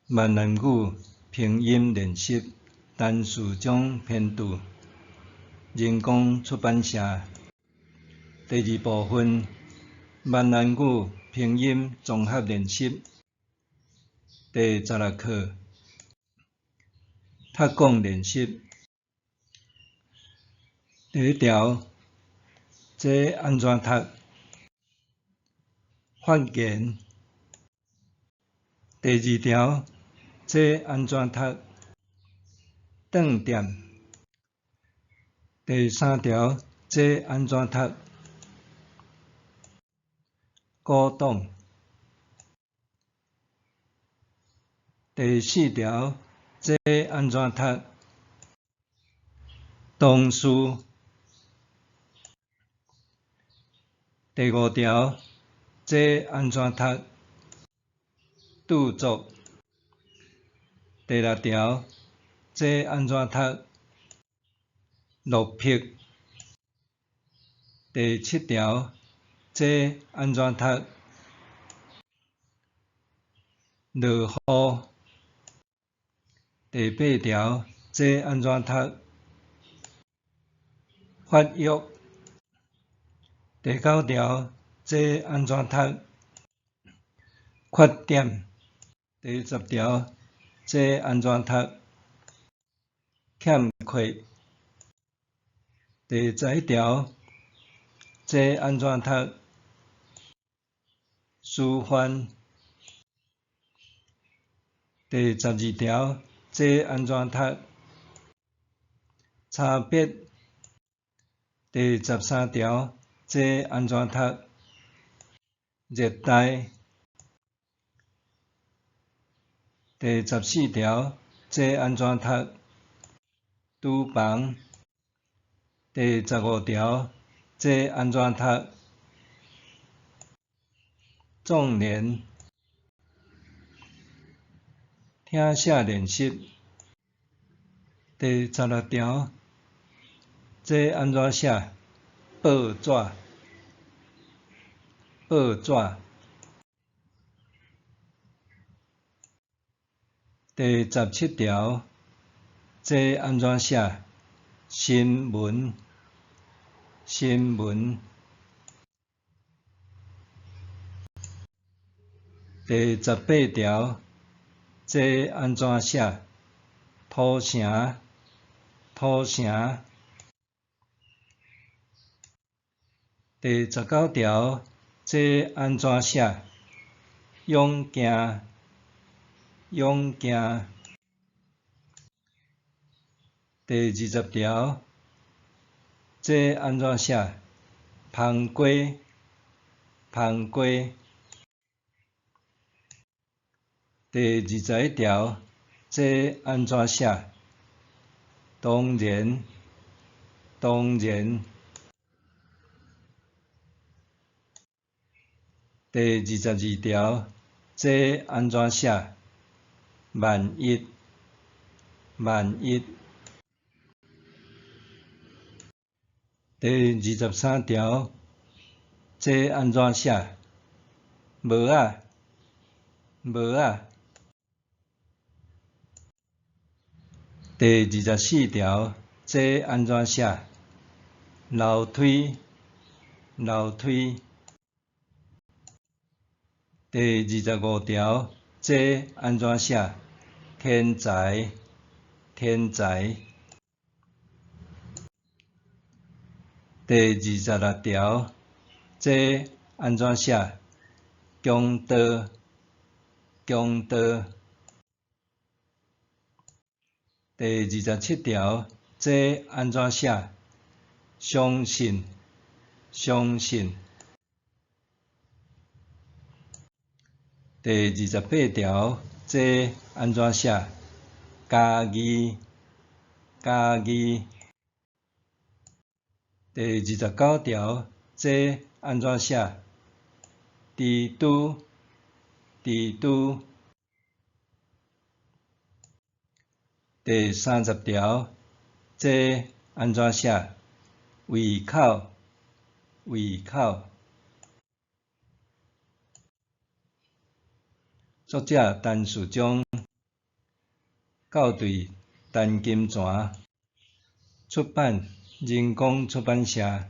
閩南語拼音練習，陳士中編著，人工出版社。第二部分，閩南語拼音綜合練習，第十六課，讀講練習。第一條，這按怎讀？發言。第二條，這按怎讀？頓點。第三條，這按怎讀？古董。第四條，這按怎讀？同事。第五條，這按怎讀？著作。第六條，這按怎讀？落魄。第七條，這按怎讀？落雨。第八條，這按怎讀？發育。第九條，這按怎讀？缺點。第十條，這按怎讀？欠缺。第十一條，這按怎讀？師範。第十二條，這按怎讀？差別。第十三條，這按怎讀？熱帶。第十四條，這按怎讀？廚房。第十五條，這按怎讀？壯年。聽寫練習。第十六條，這按怎寫？報紙，報紙。第十七條，這按怎寫？新聞，新聞。第十八條，這按怎寫？土城，土城。第十九條，這按怎寫？勇健，勇健。第二十條，這按怎寫？芳瓜，芳瓜。第二十一條，這按怎寫？當然，當然。第二十二條，這按怎寫？萬一，萬一。第二十三條，這按怎寫？帽仔，帽仔。第二十四條，這按怎寫？樓梯，樓梯。第二十五條，這按怎寫？天才，天才。第二十六條，這按怎寫？強盜，強盜。第二十七條，這按怎寫？相信，相信。第二十八條，這按怎寫？嘉義，嘉義。第二十九條，這按怎寫？蜘蛛，蜘蛛。第三十條，這按怎寫？胃口，胃口。作者陳士中。校對陳金泉。出版：人工出版社。